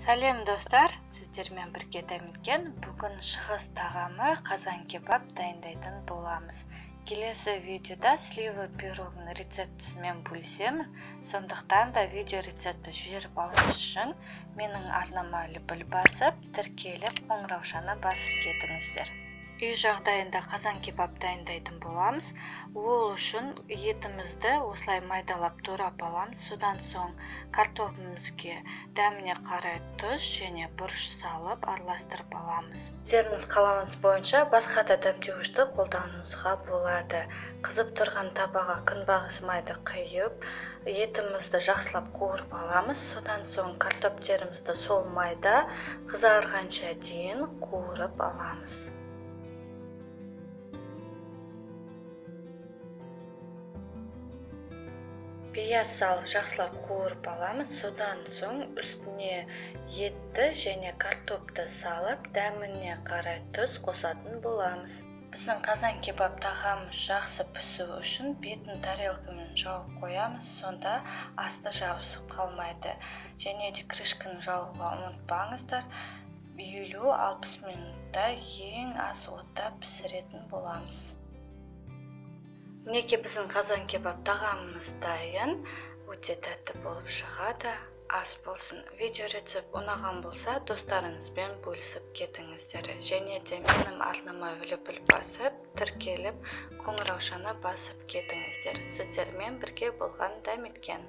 Сәлем, достар! Сіздермен бірге Дәметкен. Бүгін шығыс тағамы қазан кебаб дайындайтын боламыз. Келесі видеода слива пирогының рецептісімен бөлісемін. Сондықтан да видео рецептті жіберіп алу үшін менің арнама лүпіл басып, тіркеліп, қоңыраушаны басып кетіңіздер. Үй жағдайында қазан кебаб дайындайтын боламыз. Ол үшін етімізді осылай майдалап турап аламыз. Содан соң картопымызге дәміне қарай тұз және бұрыш салып араластырып аламыз. Өздеріңіз қалауыңыз бойынша басқа да дәмдеуішті қолдануыңызға болады. Қызып тұрған табаға күнбағыс майды құйып, етімізді жақсылап қуырып аламыз. Содан соң картоптерімізді сол майда қызарғанша дейін қуырып аламыз. Пияз салып жақсылап қуырып аламыз. Содан соң үстіне етті және картопты салып, дәміне қарай тұз қосатын боламыз. Біздің қазан кебаб тағамымыз жақсы пісу үшін бетін тарелкамен жауып қоямыз, сонда асты жабысып қалмайды. Және де крышканы жабуға ұмытпаңыздар. 50-60 минутта ең аз отта пісіретін боламыз. Мінекей, біздің қазан кебаб тағамымыз дайын, өте тәтті болып шығады. Ас болсын. Видео рецепт ұнаған болса, достарыңызбен бөлісіп кетіңіздер. Және де менің арнама лүпіл басып, тіркеліп, қоңыраушаны басып кетіңіздер. Сіздермен бірге болған Дәметкен.